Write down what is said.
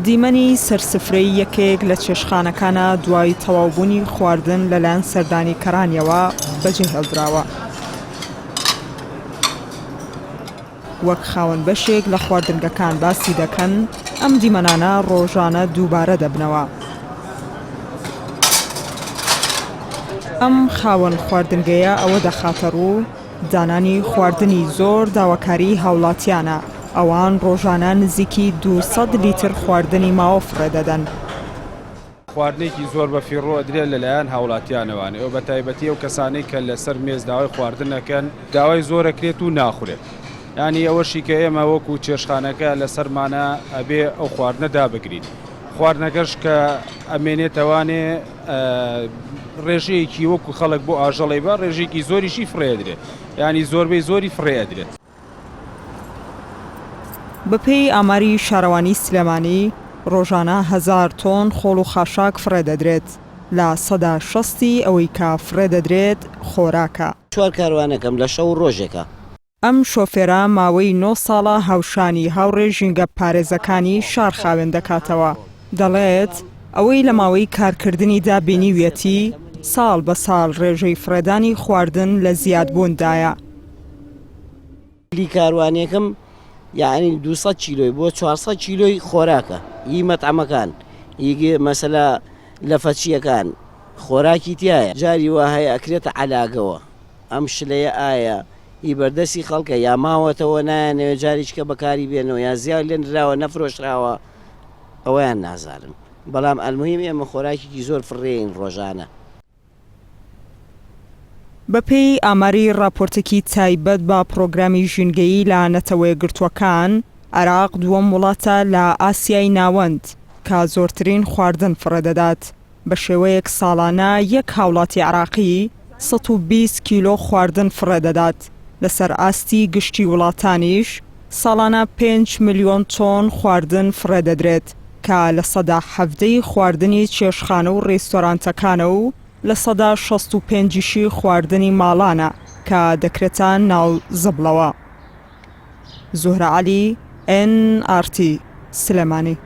دیمەنی سەر سفرەی یەکێک لە چێشتخانەکانە دوای تەواوبوونی خواردن لەلایەن سەردانیکەرانیەوە بەجێهێڵدراوە. وەک خاوەن بەشێک لە خواردنگەکان باسی دەکەن، ئەم دیمەنانە ڕۆژانە دووبارە دەبنەوە. ئەم خاوەن خواردنگەیە ئەوە دەخاتەڕوو، دانانی خواردنی زۆر داواکاریی هاوڵاتیانە، ئەوان ڕۆژانە نزیکی 200 لیتر خواردنی ماوە فڕێدەدەن. خواردنێکی زۆر بە فیڕۆ ئەدرێت لەلایەن هاوڵاتیانەوانێ و بەتایبەتی ئەو کەسانەی کە لەسەر مێز داوای خواردن ئەکەن داوای زۆر ئەکرێت و ناخورێت یانی ئەوەشی کە ئێمە وەکو چێشتخانەکە لەسەرمانە ئەبێ ئەو خواردنە دابگرین خواردنەکەش کە ئەمێنێتەوانێ ڕێژەیەکی وەکو خەڵک بۆ ئاژەڵی بە ڕێژێکی زۆریشی فڕێدرێت ینی زۆربەی زۆری فڕێ ئەدرێت. بەپێی ئاماری شارەوانی سلێمانی، ڕۆژانە هەزار تۆن خۆڵ و خاشاک فڕێدەدرێت، لە سەدا شەستی ئەوەی کە فڕێدەدرێت خۆراکە. چوار کاروانەکەم لە شەو و ڕۆژێکا. ئەم شۆفێرە ماوەی نۆ ساڵە هاوشانی هاوڕێ ژینگە پارێزەکانی شار خاوێن دەکاتەوە، دەڵێت، ئەوەی لە ماوەی کارکردنیدا بینیویەتی، ساڵ بە ساڵ ڕێژەی فڕێدانی خواردن لە زیادبووندایە. لی کاروانێکم یەعنی 200 کیلۆی بۆ 400 کیلۆی خۆراکە ی مەتعەمەکان ی مەسەلا لەفەچیەکان خۆراکی تایە جاری وا هەیە ئەکرێتە عەلاگەوە ئەم شلەیە ئایا هی بەردەستی خەڵکە یا ماوەتەوە نایانەوێ جاریچکە بەکاری بێنەوە یا زیاد لێنراوە نەفرۆشراوە ئەوەیان نازانم بەڵام ئەلموهیم ئێمە خۆراکێکی زۆر فڕێین ڕۆژانە. بەپێی ئاماری ڕاپۆرتێکی تایبەت بە پڕۆگرامی ژینگەیی لە نەتەوەیەکگرتووەکان، عێراق دووەم وڵاتە لە ئاسیای ناوەند کە زۆرترین خواردن فڕێدەدات، بەشێوەیەک ساڵانە یەک هاوڵاتی عێراقی 120 کیلۆ خواردن فڕێدەدات، لەسەر ئاستی گشتی وڵاتانیش ساڵانە پێنج ملیۆن تۆن خواردن فڕێدەدرێت کە 17% ی خواردنی چێشتخانە و ڕیستۆرانتەکانە و 65% یشی خواردنی ماڵانە کە دەکرێتە ناو زبڵەوە. زوهرە عەلی، ئێن ئاڕ تی، سلێمانی.